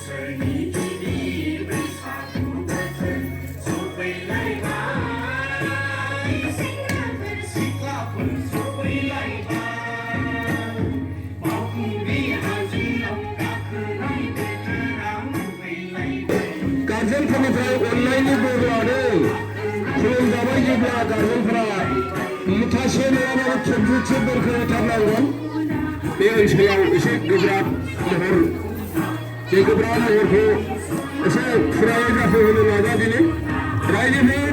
गार्जेनफोरनिफ्राय अननायनि बोर लादों खुलुमजाबाय जेब्ला गार्जेनफोरा मुथासे नङाबाबो खेबसे बोरखौ होथारनांगोन बे ओनसोलाव एसे गोब्राब महर बे गोब्राब महरखौ एसे फुरायै जाफैहोनो नाजादिनि रायजोफोर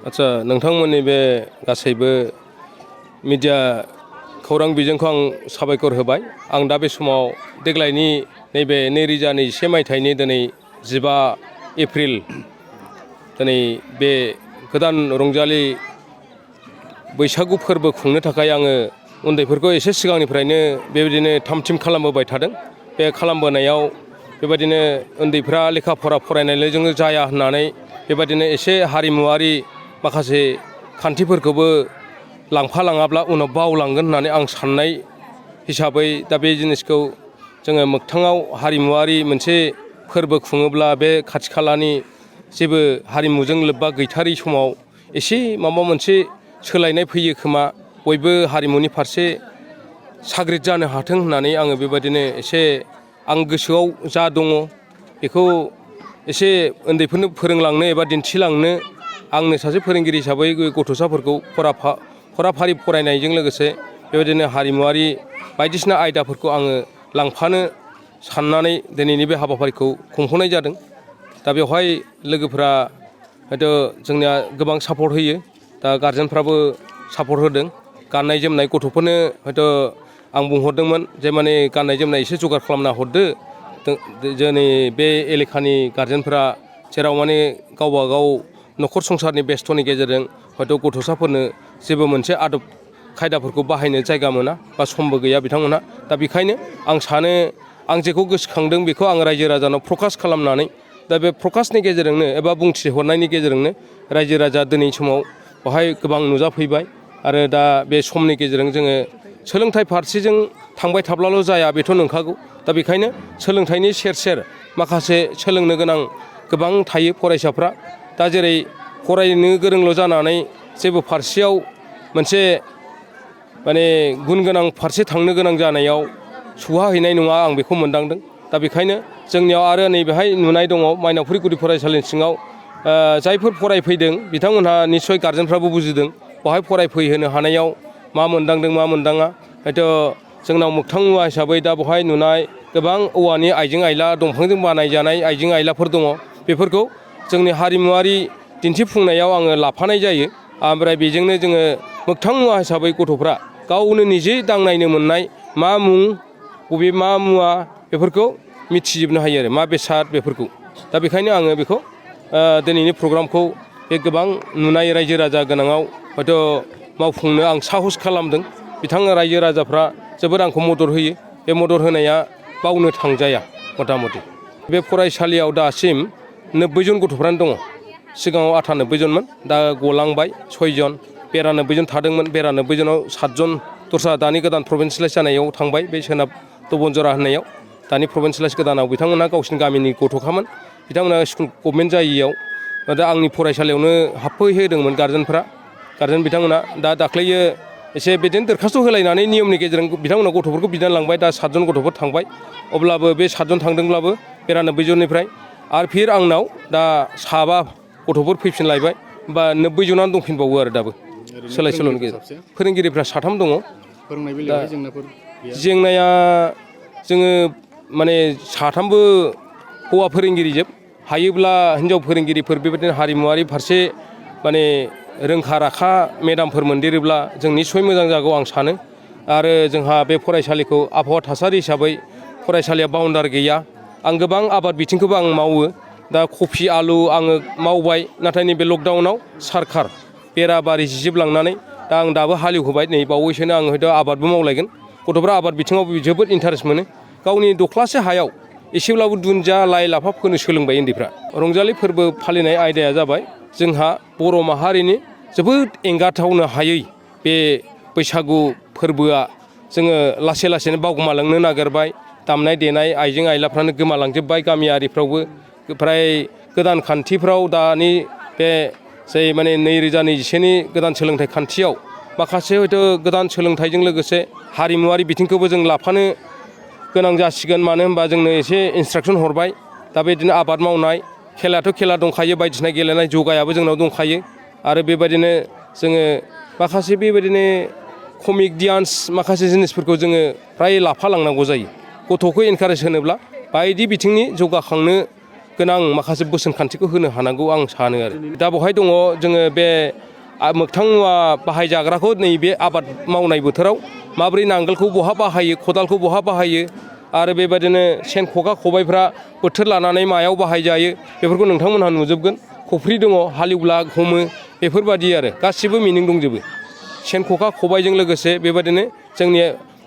आच्छा नोंथांमोननि बे गासैबो मिडिया खौरां बिजोंखौ आं साबायखर होबाय आं दा बे समाव देग्लायनि नैबे 2021 मायथाइनि दिनै 15 एप्रिल दिनै बे गोदान रंजालि बैसागु फोरबो खुंनो थाखाय आङो उन्दैफोरखौ एसे सिगांनिफ्रायनो बेबायदिनो थाम-थिम खालामबोबाय थादों बे खालामबोनायाव बेबायदिनो उन्दैफ्रा लेखा फरा फरायनायजोंनो जाया होननानै बेबायदिनो एसे हारिमुवारि माखासे खान्थिफोरखौबो लांफालाङाब्ला उनाव बावलांगोन होननानै आं साननाय हिसाबै दा बे जिनिसखौ जोङो मोगथाङाव हारिमुवारि मोनसे फोरबो खुङोब्ला बे खाथि खालानि जेबो हारिमुजों लोब्बा गैथारि समाव एसे माबा मोनसे सोलायनाय फैयो खोमा बयबो हारिमुनि फारसे साग्रिद जानो हाथों होननानै आङो बेबायदिनो एसे आं गोसोआव जा दङ बेखौ एसे उन्दैफोरनो फोरोंलांनो एबा दिन्थिलांनो आंनो सासे फोरोंगिरि हिसाबै गथ'साफोरखौ फराफारि फरायनायजों लोगोसे बेबायदिनो हारिमुवारि बायदिसिना आयदाफोरखौ आङो लांफानो साननानै दिनैनि बे हाबाफारिखौ खुंफुंनाय जादों दा बेवहाय लोगोफोरा हयथ' जोंनिया गोबां सापर्ट होयो दा गार्जेनफ्राबो सापर्ट होदों गाननाय जोमनाय गथ'फोरनो हयथ' आं बुंहरदोंमोन जे माने गाननाय जोमनाय एसे जगार खालामना हरदो जोंनि बे एलेखानि गार्जेनफोरा जेराव माने गावबा गाव न'खर संसारनि बेस्थ'नि गेजेरजों हयथ' गथ'साफोरनो जेबो मोनसे आदब खायदाफोरखौ बाहायनो जायगा मोना बा समबो गैया बिथांमोनहा दा बेखायनो आं सानो आं जेखौ गोसोखांदों बेखौ आं रायजो राजानाव प्रकाश खालामनानै दा बे प्रकाशनि गेजेरजोंनो एबा बुंथिहरनायनि गेजेरजोंनो रायजो राजा दिनै समाव बेवहाय गोबां नुजाफैबाय आरो दा बे समनि गेजेरजों जोङो सोलोंथाइ फारसेजों थांबाय थाब्लाल' जाया बेथ' नंखागौ दा बेखायनो सोलोंथाइनि सेर सेर माखासे सोलोंनो गोनां गोबां थायो फरायसाफ्रा दा जेरै फरायनो गोरोंल' जानानै जेबो फारसेयाव मोनसे माने गुन गोनां फारसे थांनो गोनां जानायाव सौहाहैनाय नङा आं बेखौ मोनदांदों दा बेखायनो जोंनियाव आरो नैबेहाय नुनाय दङ मायनावपुरि गुदि फरायसालिनि सिङाव जायफोर फरायफैदों बिथांमोनहा निस्सय गार्जेनफ्राबो बुजिदों बेवहाय फरायफैहोनो हानायाव मा मोनदांदों मा मोनदाङा हयथ' जोंनाव मोगथां मुवा हिसाबै दा बेवहाय नुनाय गोबां औवानि आइजें आइला दंफांजों बानायजानाय आइजें आइलाफोर दङ बेफोरखौ जोंनि हारिमुवारि दिन्थिफुंनायाव आङो लाफानाय जायो ओमफ्राय बेजोंनो जोङो मोगथां मुवा हिसाबै गथ'फ्रा गावनो निजे दांनायनो मोननाय मा मुं बबे मा मुवा बेफोरखौ मिथिजोबनो हायो आरो मा बेसाद बेफोरखौ दा बेखायनो आङो बेखौ दिनैनि प्रग्रामखौ बे गोबां नुनाय रायजो राजा गोनाङाव हयथ' मावफुंनो आं साहस खालामदों बिथां रायजो राजाफ्रा जोबोद आंखौ मदद होयो बे मदद होनाया बावनो थांजाया मथा मथि बे फरायसालियाव दासिम 90 जन गथ'फ्रानो दङ सिगाङाव 98 जनमोन दा गलांबाय 6 जन 92 जन थादोंमोन 92 जनाव 7 जन दस्रा दानि गोदान प्रभिन्सियेलाइज जानायाव थांबाय बे सोनाब दबनजरा होननायाव दानि प्रभिन्सियेलाइज गोदानाव बिथांमोनहा गावसिनि गामिनि गथ'खामोन बिथांमोना स्कुल गभर्नमेन्ट जायैयाव दा आंनि फरायसालियावनो हाबफैहोदोंमोन गार्जेन बिथांमोना दा दाख्लैयो एसे बिदिनो दरखास्थ' होलायनानै नियमनि गेजेरजों बिथांमोना गथ'फोरखौ बिनानै लांबाय दा 7 जन गथ'फोर थांबाय अब्लाबो बे 7 जन थांदोंब्लाबो 92 जननिफ्राय आरो फिर आंनाव दा 7 गथ'फोर फैफिनलायबाय बा 90 जनानो दंफिनबावो आरो दाबो सोलाय सोल'नि गेजेरजों फोरोंगिरिफ्रा 3 दङ फोरोंनाय बेलायाव जेंनाफोर जेंनाया जोङो माने 3बो हौवा फोरोंगिरिजोब हायोब्ला हिन्जाव फोरोंगिरिफोर बेबायदिनो हारिमुवारि फारसे माने रोंखा राखा मेडामफोर मोनदेरोब्ला जों निस्सय मोजां जागौ आं सानो। आरो जोंहा बे फरायसालिखौ आबहावा थासारि हिसाबै फरायसालिया बाउन्डार गैया। आं गोबां आबाद बिथिंखौबो आं मावो। दा कफि आलु आङो मावबाय, नाथाय नैबे लकडाउनाव सरखार बेराबारि जिजोबलांनानै दा आं दाबो हालेवहोबाय। नै बावैसोनो आङो हयथ' आबादबो मावलायगोन। गथ'फ्रा आबाद बिथिङाव जोबोद इन्टारेस्ट मोनो। गावनि दख्लासे हायाव एसेब्लाबो दुन्दिया लाइ लाफा फोनो सोलोंबाय उन्दैफ्रा। रंजालि फोरबो फालिनाय आयदाया जाबाय जोंहा बर' माहारिनि जोबोद एंगारथावनो हायै बे बैसागु फोरबोआ जोङो लासै लासैनो बावगोमालांनो नागिरबाय। दामनाय देनाय आइजें आइलाफ्रानो गोमालांजोब्बाय गामियारिफ्रावबो। फ्राय गोदान खान्थिफ्राव दानि बे जाय माने 2021नि गोदान सोलोंथाइ खान्थियाव माखासे हयथ' गोदान सोलोंथाइजों लोगोसे हारिमुवारि बिथिंखौबो जों लाफानो गोनां जासिगोन। मानो होनबा जोंनो एसे इन्सट्राक्सन हरबाय। दा बेदिनो आबाद मावनाय खेलायाथ' खेला दंखायो, बायदिसिना गेलेनाय जगायाबो जोंनाव दंखायो। आरो बेबायदिनो जोङो माखासे बेबायदिनो कमिक डान्स माखासे जिनिसफोरखौ जोङो फ्राय लाफालांनांगौ जायो। गथ'खौ एनकारेज होनोब्ला बायदि बिथिंनि जौगाखांनो गोनां माखासे बोसोनखान्थिखौ होनो हानांगौ आं सानो आरो। दा बेवहाय दङ जोङो बे मोगथां मुवा बाहायजाग्राखौ नैबे आबाद मावनाय बोथोराव माबोरै नांगोलखौ बहा बाहायो, खदालखौ बहा बाहायो, आरो बेबायदिनो सेन खखा खबाइफ्रा बोथोर लानानै मायाव बाहायजायो बेफोरखौ नोंथांमोनहा नुजोबगोन। खफ्रि दङ, हालेवब्ला हमो, बेफोरबायदि आरो गासिबो मिनिं दंजोबो। सेन खखा खबाइजों लोगोसे बेबायदिनो जोंनि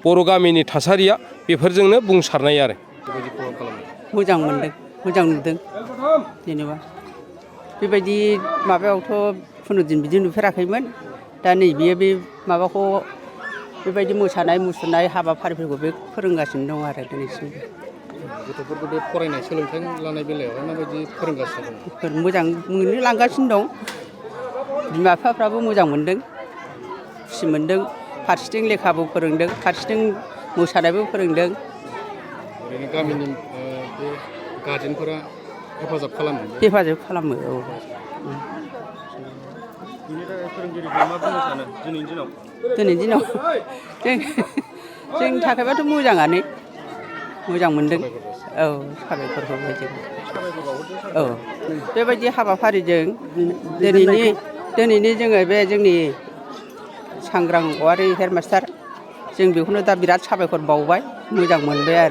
बर' गामिनि थासारिया बेफोरजोंनो बुंसारनाय आरो। मोजां मोनदों, मोजां नुदों। जेनेबा बेबायदि माबायावथ' खुनु दिन बिदि नुफेराखैमोन। दा नैबे बे माबाखौ बेबायदि मोसानाय मुसुरनाय हाबाफारिफोरखौ बे फोरोंगासिनो दं आरो दिनैसिमबो। गथ'फोरखौ बे फरायनाय सोलोंथाइ लानाय बेलायावहाय माबायदि फोरोंगासिनो दं? मोजाङैनो लांगासिनो दं। बिमा बिफाफ्राबो मोजां मोनदों, खुसि मोनदों। फारसेथिं लेखाबो फोरोंदों, फारसेथिं मोसानायबो फोरोंदों। ओरैनो गामिनि बे गार्जेनफोरा हेफाजाब खालामो? हेफाजाब खालामो, औ। बिनि थाखाय फोरोंगिरिफ्रा मा बुंनो सानो दिनैनि दिनाव? दिनैनि दिनाव जोंनि थाखायबाथ' मोजाङानो, मोजां मोनदों। औ, साबायखर होबाय जों। औ, बेबायदि हाबाफारिजों दिनैनि जोङो बे जोंनि सांग्रां औवारि हेडमास्टार जों बेखौनो दा बिराद साबायखर बावबाय, मोजां मोनबाय आरो।